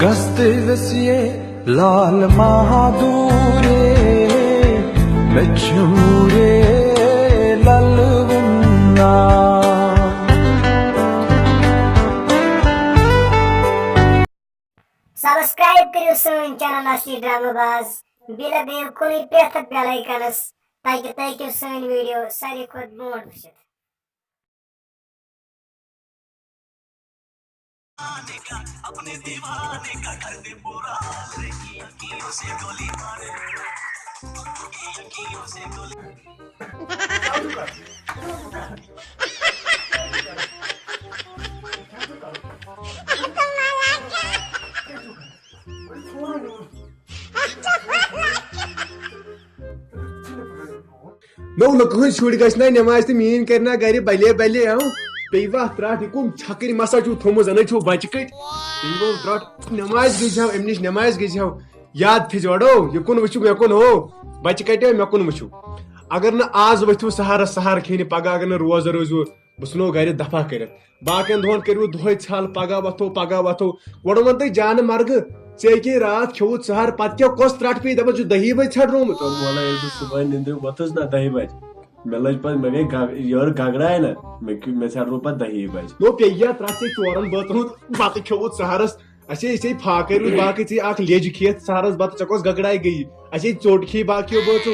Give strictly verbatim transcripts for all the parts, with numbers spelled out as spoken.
گژھ تہٕ ویژھ یے لال مہادورے، مےٚ چھُ رے لل وُننا۔ سبسکرائب کٔرِو سٲنۍ چینل اصلی ڈرامہ باز، بیٚیہِ لگٲیِو کُنُے پرٛٮ۪تھ بیل آیکنس، تاکہِ تُہۍ ہیٚکِو سٲنۍ ویڈیو ساروی کھۄتہٕ برونٛٹھ وٕچھِتھ۔ نو نہٕ کٕہٕنۍ شُرۍ گژھِ نہ نٮ۪مازِ تہٕ میٲنۍ کرِ نہ گرِ بلے بلے اَو۔ پیٚیہِ وَتھ ترٛٹھ، یہِ کُم چھکٕرۍ مسا چھُو تھوٚمُت، زَنٕے چھُو بچہِ کٔٹۍ۔ پیٚیہِ وَتھ ترٛٹھ، نٮ۪مازِ گٔژھۍ ہاو، اَمہِ نِش نٮ۪مازِ گٔژھۍ ہاو۔ یاد تھٲیزیو اَڑو، یہِ کُن وٕچھِو، مےٚ کُن ہو۔ بچہِ کٹیو، مےٚ کُن وٕچھِو۔ اگر نہٕ آز ؤتھِو سحرس سحر کھیٚنہِ، پگاہ اگر نہٕ روزٕ روٗزِو، بہٕ ژھٕنو گرِ دفع کٔرِتھ۔ باقین دۄہن کٔرِو دۄہے ژھل، پگاہ وۄتھو، پگاہ وۄتھو۔ گۄڈٕ وَن تہٕ جانہٕ مرگہٕ، ژےٚ ییٚکے راتھ کھیوٚوُت سحر، پتہٕ کیٛاہ کۄس ترٛٹھ پیٚیہِ دپان چھُ دہی بجہِ ژھٹرومُت؟ تہٕ مولہ ییٚلہِ بہٕ صُبحٲے نِندرِ وۄتھُس نہ دہہِ بجہِ، مےٚ لٔج پتہٕ، مےٚ گٔے گگ-، یٔر گگراے نہ، مےٚ کیو-، مےٚ ژھٹروو پتہٕ دہی بجہِ۔ نو پیٚیہِ یا ترٛٹھ، ژےٚ ژورن بٲژن ہُنٛد بتہٕ کھیوٚوُت سحرس۔ اَسے، أسے فاقے روٗدۍ باقٕے، ژےٚ اکھ لیٚج کھیٚتھ سحرس بتہٕ، ژےٚ کۄس گگراے گٔیی؟ اَسے ژوٚٹ کھیٚیہِ باقیو بٲژو۔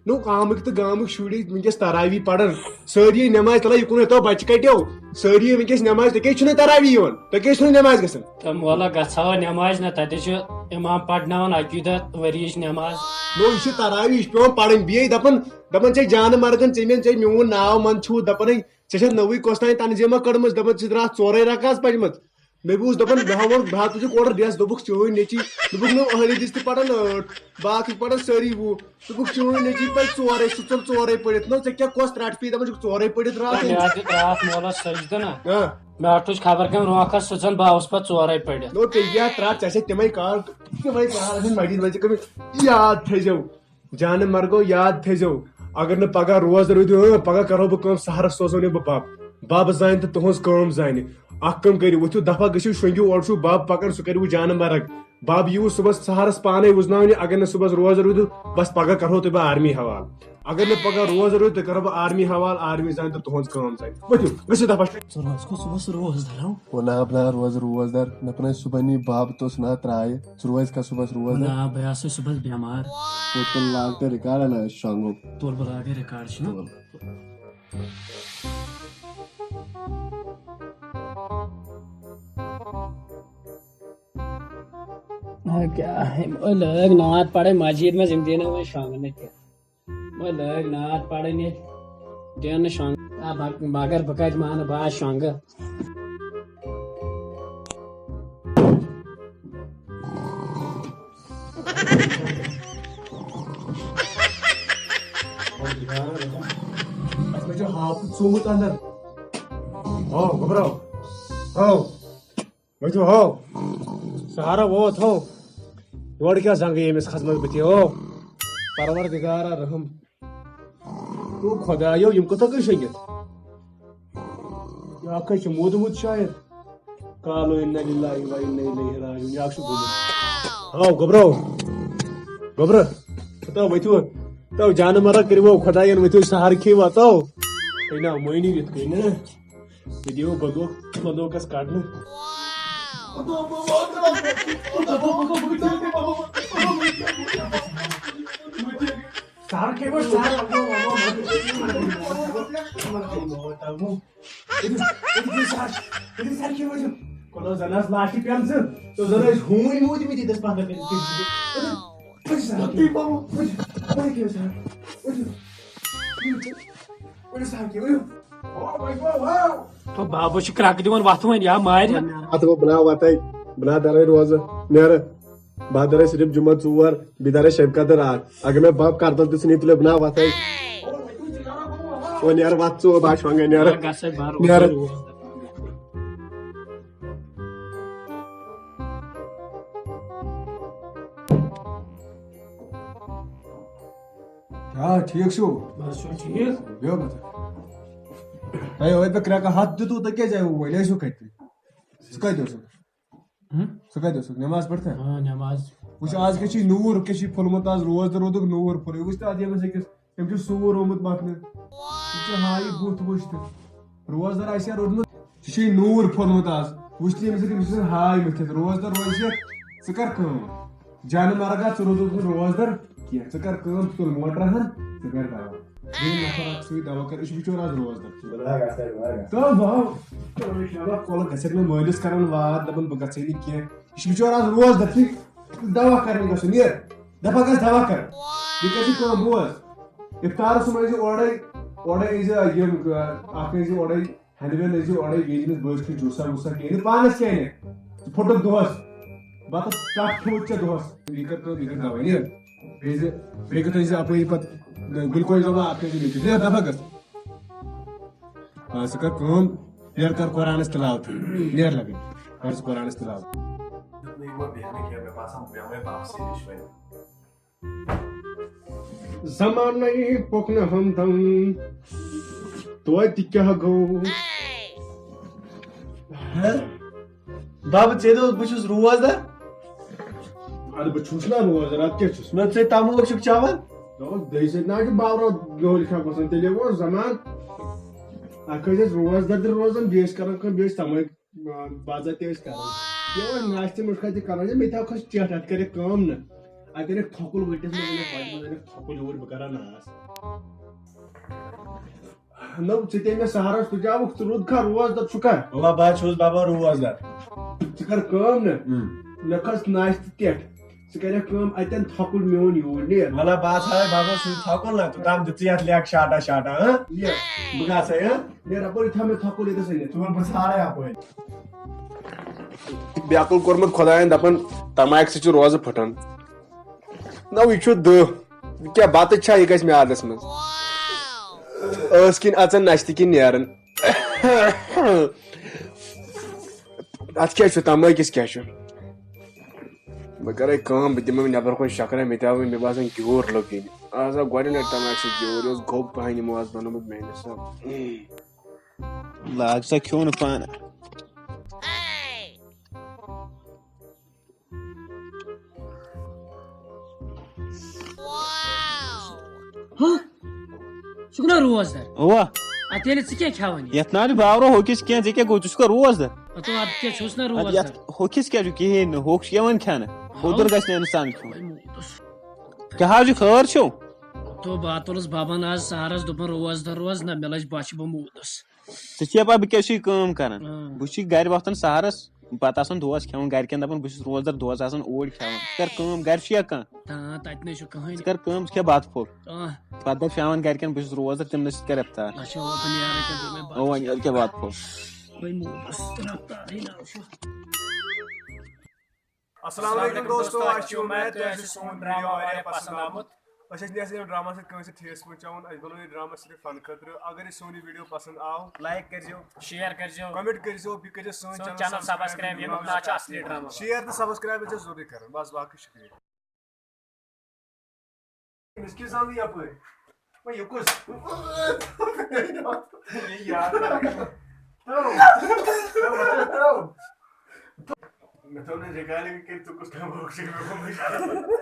نو گامٕکۍ تہٕ گامٕکۍ شُرۍ وٕنکیٚس تراوی پران، سٲری نٮ۪مازِ تلان، یہِ کُن ہیتو بچہِ کٹیو، سٲری وٕنکیٚس نٮ۪مازِ، تُہۍ کیازِ چھِو نہٕ تراوی یِوان؟ تُہۍ کیازِ چھِو نہٕ نٮ۪مازِ گژھان؟ تہٕ مولا گژھو نٮ۪مازِ نہ، تتہِ چھُ امام پرناوان اکہِ دۄہ ؤریِچ نٮ۪ماز۔ نو یہِ چھُ تراوی، یہِ چھُ پٮ۪وان پرٕنۍ، بیٚیہِ دپان، دپان ژےٚ جانہٕ مرگن، ژےٚ مےٚ، ژےٚ میون ناو من چھُو، دپان ہے، ژےٚ چھَتھ نٔوٕے کۄس تام تنظیٖمہ کٔڑمٕژ، دپان ژےٚ چھِ راتھ ژورے رکاژ پجمژ۔ مےٚ بوٗز دَپان، مےٚ ہا ووٚن، بہٕ ہا تُجہِ اورٕ ڈرٛٮ۪س، دوٚپُکھ، چٲنۍ نیٚچی۔ دوٚپُکھ، نو، اہلی دِس تہِ پَران ٲٹھ، باقٕے پَران سٲری وُہ۔ دوٚپُکھ، چٲنۍ نیٚچی پَرِ ژورے، سُہ ژوٚل ژورے پٔرِتھ۔ نو، ژےٚ کیٛاہ کۄس ترٛٹھ پیٚیہِ دَپان چھُکھ ژورے پٔرِتھ راتھ؟ مےٚ ہا دیُت راتھ مولَس سٔجدٕ نا۔ آ۔ مےٚ ہا تُج خبر کَمہِ رونٛقَس سٕژَن، بہٕ آوُس پَتہٕ ژورے پٔرِتھ۔ نو، ژےٚ یاد ترٛٹھ، ژےٚ چھےٚ تِمَے کال، تِمَے کال ٲسمٕتۍ مجیٖد وٲلۍ ژےٚ کٔرمٕتۍ۔ یاد تھٲیزیو۔ جانہٕ مرگو یاد تھٲیزیو، اگر نہٕ پگاہ روزدر روٗدِو، اۭں، پگاہ کرو بہٕ کٲم، سحرس سوزو نہٕ بہٕ بب۔ بب زانہِ تہٕ تُہنٛز کٲم زانہِ۔ اکھ کٲم کٔرِو، ؤتھِو دفعہ گٔژھِو، شۄنٛگِو، اورٕ چھُو بب پکان، سُہ کٔرِو جانہٕ مرگ۔ بب یِیِو صُبحس سحرس پانے وُزناونہِ، اگر نہٕ صُبحس روزدر روٗدِو، بس پگاہ کرہو تۄہہِ بہٕ آرمی حوالہٕ۔ اگر نہٕ پگاہ روزدر روٗدِو، تیٚلہِ کرو بہٕ آرمی حوالہٕ، آرمی زانہِ تہٕ تُہنٛز کٲم زانہِ۔ ؤتھِو، گٔژھِو دفعہ۔ ژٕ روز کھو صُبحس روزدر، ہو؟ وَ نا بہٕ نا روزٕ روزدر، مےٚ پَنَے صُبحن یی بب، تہٕ سُہ نا ترٛایہِ۔ ژٕ روزِ کھا صُبحس روز؟ نہ، بہٕ آسہٕ صُبحس بٮ۪مار۔ پوٚتُن لاگ تہٕ رِکارڈ اَنان شۄنٛگُن۔ تُل بہٕ لاگے رِکارڈ، چھُنہ؟ تُل۔ آ، کیٛاہ ہے، أمۍ لٲگ نعت پَرٕنۍ مسجد منٛز، یِم دِنہٕ وۄنۍ شۄنٛگنہٕ تہِ۔ وۄنۍ لٲگۍ نعت پرٕنۍ ییٚتہِ، دِن نہٕ شۄنٛگ۔ آ، بہ-، مگر بہٕ کتہِ مانہٕ، بہٕ آس شۄنٛگہٕ۔ اَتھ منٛز چھُ ہاپُت ژومُت اندر۔ ہو، گوٚبرو۔ ہو۔ ؤتھِو ہو، سہارا ووت ہو۔ یورٕ کیٛاہ زنٛگہٕ ییٚمِس کھٔژمٕژ بٕتھِ ہو؟ پروردگارا رحم۔ تو خۄدایو، یِم کوٚتھا گٔے شٔنگِتھ؟ یہِ اکھ ہے چھُ موٗدمُت شاید۔ قالوا انا للہ و انا الیہ راجعون۔ یہِ اکھ چھُ گوٚمُت۔ ہو، گوٚبرو۔ گوٚبرٕ۔ تو ؤتھِو۔ تو جانہٕ مرا کٔرِو خۄداین، ؤتھِو سہارٕ کھیٚیِو تو۔ ہے نا، مٔہنی یِتھ کٔنۍ نہ۔ ویڈیو بندوق، بندوقس کڑنہٕ۔ سر کے بس سر۔ سر کے بس۔ کلو زناس لاشی پیان سر۔ تو زناس ہوئی موتی میتی دس پندرہ۔ سر کے۔ تو بابا چھُ کرٛکھ دِوان وَتھٕ وۄنۍ یا مارِ۔ اَتھ گوٚو بنا وَتَے، بنا دَرَے روزٕ، نیرٕ۔ بہٕ دَرَے صرف جُمعہ ژور، بیٚیہِ دَرَے شَبِ قدر اَکھ۔ اگر مےٚ بَب کَرتَل تہِ ژھٕنی تُلِتھ بنا وَتَے۔ او نیر وَتھ ژٕ، بہٕ ہا شۄنٛگَے، نیر۔ گژھے بہٕ روزٕ، نیر۔ روزٕ۔ آ، ٹھیٖک چھُو؟ بس چھُ ٹھیٖک۔ بیٚہو بہٕ تہٕ۔ تۄہہِ ٲدۍ مےٚ کرٛٮ۪کہٕ ہَتھ دیُتوٕ، تُہۍ کیٛازِ آیوٕ وۄنۍ؟ ٲسِو کَتہِ تُہۍ؟ ژٕ کَتہِ اوسُکھ؟ ہُم؟ ژٕ کتہِ اوسُکھ؟ نماز پٔرتھا؟ آ، نماز۔ وٕچھ، آز کیٛاہ چھُے نوٗر، کیٛاہ چھُے پھوٚلمُت؟ آز روزدر روٗدُکھ نوٗر پھوٚلُے۔ وٕچھ تہٕ اَتھ ییٚمِس أکِس، أمۍ چھُ سوٗر آمُت مَتھنہٕ۔ وٕچھ، ہاے بُتھ وٕچھ تہٕ۔ روزدر آسہِ ہا روٗدمُت، ژےٚ چھُے نوٗر پھوٚلمُت آز۔ وٕچھ تہٕ ییٚمِس أکِس، أمِس چھُ ہاے مٔتھِتھ۔ روزدر روزِ، ژٕ کر کٲم۔ جانہٕ مرگ آ، ژٕ روٗدُکھ نہٕ روزدر کینٛہہ۔ ژٕ کر کٲم، ژٕ تُل موٹر ہن، ژٕ کر دوا۔ بیٚیہِ نفر اکھ سۭتۍ دوا کر، یہِ چھُ بِچور آز روزدر۔ تہٕ بہٕ آو، تہٕ مےٚ چھُ دپان، کۄلہٕ گژھکھ نہٕ مٲلِس کران واد، دپان بہٕ گژھے نہٕ کینٛہہ۔ یہِ چھُ بِچور آز روزدر، ژٕ دوا کرنہِ گژھُن، نیر، دپا گژھ دوا کر۔ بیٚیہِ کر ژٕ کٲم، بوز، افطارس منٛز أنۍ زِ اورے، اورے أنۍ زِ یِم، اکھ أنۍ زِ اورے ہینڈ وینڈ أنۍ زِ اورے، بیٚیہِ أنۍ زِ بٲژ کھیٚو جوٗسا ووٗسا کینٛہہ، نہٕ پانس کینٛہہ نہٕ۔ ژٕ پھوٚٹُکھ دۄہس، بتہٕ ٹٹھ کھیوٚوُتھ ژےٚ دۄہس۔ بیٚیہِ کر کٲم، بیٚیہِ کر دوا، نیر۔ بیٚیہِ زِ، بیٚیہِ کر تُہۍ زِ اپٲری پتہٕ گلکوز دوا، اکھ أنۍ زِ لیٚکھِتھ، نیر دپا گژھ۔ آ، ژٕ کر کٲم، نیر کر قرآنس تلاوت، نیر لگے، کر ژٕ قرآنس تلاوت۔ دیُت نہٕ یِمو بیٚہنہٕ کینٛہہ، مےٚ باسان بہٕ بیٚہمَے پاپسٕے نِش وۄنۍ۔ زمانَے پوٚک نہٕ ہمدم، توتہِ کیٛاہ گوٚو؟ بابا، ژےٚ دوٚپ بہٕ چھُس روزدر۔ اَدٕ بہٕ چھُس نا روزدر، اَدٕ کیٛاہ چھُس؟ نہ، ژٕ تموک چھُکھ چٮ۪وان۔ دوٚپُن، دٔے سۭتۍ نہ چھُ باورو گوٚو لیکھان باسان، تیٚلہِ اوس زمان۔ اَکھ ٲسۍ أسۍ روزدر تہِ روزان، بیٚیہِ ٲسۍ کران کٲم، بیٚیہِ ٲسۍ تمٲکۍ، آ، باضٲبطہٕ ٲسۍ کران۔ یہِ اوس ناشتہٕ مُشکا تہِ کران، یہِ مےٚ تہِ ہا کھٔژ چیٹھ، اَتھ کَرٮ۪کھ کٲم نہ۔ اَتہِ أنِکھ تھۄکُل ؤٹِس منٛز، أنِکھ ہۄتہِ منٛز، أنِکھ تھۄکُل یوٗرۍ، بہٕ کرا ناس۔ نو، ژٕ تہِ مےٚ سہارس، ژٕ کیٛاہ وُکھ، ژٕ روٗد کھا روزدر چھُکھا؟ وَلہ، بہٕ حظ چھُس بابا روزدر۔ ژٕ کر کٲم نہ، ہُم۔ مےٚ کھٔژ ناشتہٕ تیٹھ، ژٕ کَرٮ۪کھ کٲم، اَتٮ۪ن تھۄکُل میون یوٗرۍ نیر۔ وَلہ، بہٕ حظ ہاوے بابا سُے تھۄکُل نہ، توٚتام دِژٕے اَتھ لیٚکھ شاٹا شاٹا، ہہ؟ نیر۔ بہٕ گژھے، ہہ؟ نیر اَپٲرۍ، تھاو مےٚ تھۄکُل ییٚتَس أنِتھ۔ ژٕ وَن، بہٕ ژھانٛڈے اَپٲرۍ۔ بیقل کوٚرمُت خۄدایَن دَپان، تَماکہِ سۭتۍ چھُ روزٕ پھٕٹان۔ نو، یہِ چھُ دٔہ۔ کیٛاہ بَتہٕ چھا، یہِ گژھِ میادَس منٛز۔ ٲس کِنۍ اَژان، نَشتہٕ کِنۍ نیران۔ اَتھ کیٛاہ چھُ، تَمٲکِس کیٛاہ چھُ؟ بہٕ کَرَے کٲم، بہٕ دِمہٕ نٮ۪بَر کُن چَکرا، مےٚ تہِ آو، مےٚ باسان گیوٗر لوٚگ یِنہِ۔ آز آو گۄڈٕنیُک لَٹہِ تَماکہِ سۭتۍ گیوٗر، یہِ اوس گوٚب پَہَن، یِمو آز بَنومُت میٛانہِ حِساب۔ لاگ سا کھیوٚن پانہٕ۔ ہہ؟ ژٕ چھُکھ نا روزدار؟ اوا۔ اَدٕ تیٚلہِ ژٕ کیٛاہ کھٮ۪وان یہِ؟ یتھ نہ حظ چھُ باورو ہوٚکھِس کینٛہہ، ژےٚ کیٛاہ گوٚو؟ ژٕ چھُکھا روزدار؟ اَدٕ ژٕ اَدٕ کیٛاہ چھُس نا اَدٕ روزدار؟ یتھ ہوٚکھِس کیٛاہ چھُ؟ کِہیٖنۍ نہٕ، ہوٚکھ چھُ یِوان کھٮ۪نہٕ۔ ہاو۔ اوٚدُر گژھِ نہٕ اِنسان کھیوٚن۔ وۄنۍ موٗدُس۔ کیٛاہ حظ چھُ، خٲر چھُو؟ تو بہٕ ہا تُلُس ببن آز سہارس، دوٚپُن روزدار روز، نہ مےٚ لٔج بۄچھِ، بہٕ موٗدُس۔ ژےٚ چھےٚ پَے بہٕ کیٛاہ چھُس یہِ کٲم کران؟ اۭں۔ بہٕ چھُس گرِ وۄتھان سہارس، پتہٕ آسان دۄہس کھٮ۪وان، گرِکٮ۪ن دپان بہٕ چھُس روزدر، دۄہس آسان اوٗرۍ کھٮ۪وان۔ ژٕ کر کٲم، گرِ چھُ یا کانٛہہ؟ آ، تتہِ نَے چھُ کٕہٕنۍ۔ ژٕ کر کٲم، ژٕ کھےٚ بتہٕ پھوٚل۔ آہ۔ پتہٕ دپ شامن گرِکٮ۪ن بہٕ چھُس روزدر، تِمنٕے سۭتۍ کر افطار۔ اچھا، وۄنۍ بہٕ نیرٕ کِنہٕ بہٕ مےٚ بتہٕ اوا، نیرٕ کھےٚ بتہٕ پھوٚل۔ وۄنۍ موٗدُس تہٕ رفتارٕے نہ وٕچھو۔ السلام علیکم دوستو، اَسہِ چھِ اُمید تۄہہِ آسہِ سون ویٖڈیو واریاہ پسنٛد آمُت۔ أسۍ ٲسۍ نہٕ یَژھان یِمن ڈراماہَس سۭتۍ کٲنٛسہِ ٹھیس پہنچاوُن، اَسہِ بنوو یہِ ڈراما صرف فن خٲطرٕ۔ اگر أسۍ سون یہِ ویٖڈیو پسنٛد آو، لایک کٔرۍزیو، شیئر کٔرۍزیو، کمنٹ کٔرۍزیو، بیٚیہِ کٔرۍزیو سٲنۍ سون چینل چینل سبسکرائب، ییٚمیُک ناو چھُ اصلی ڈراما۔ شیئر تہٕ سبسکرائب ٲسۍزیو ضروٗری کران۔ بس، باقٕے شُکریہ۔ أمِس کیٛاہ زانہٕ یپٲرۍ؟ وۄنۍ یہِ کُس؟ یہِ یاد۔ ترٛاو۔ ترٛاو۔ مےٚ تھٲو نہٕ ریکارڈنگ کٔرِتھ، ژٕ کُس تھاوکھ ژٕ مےٚ کوٚرمُت؟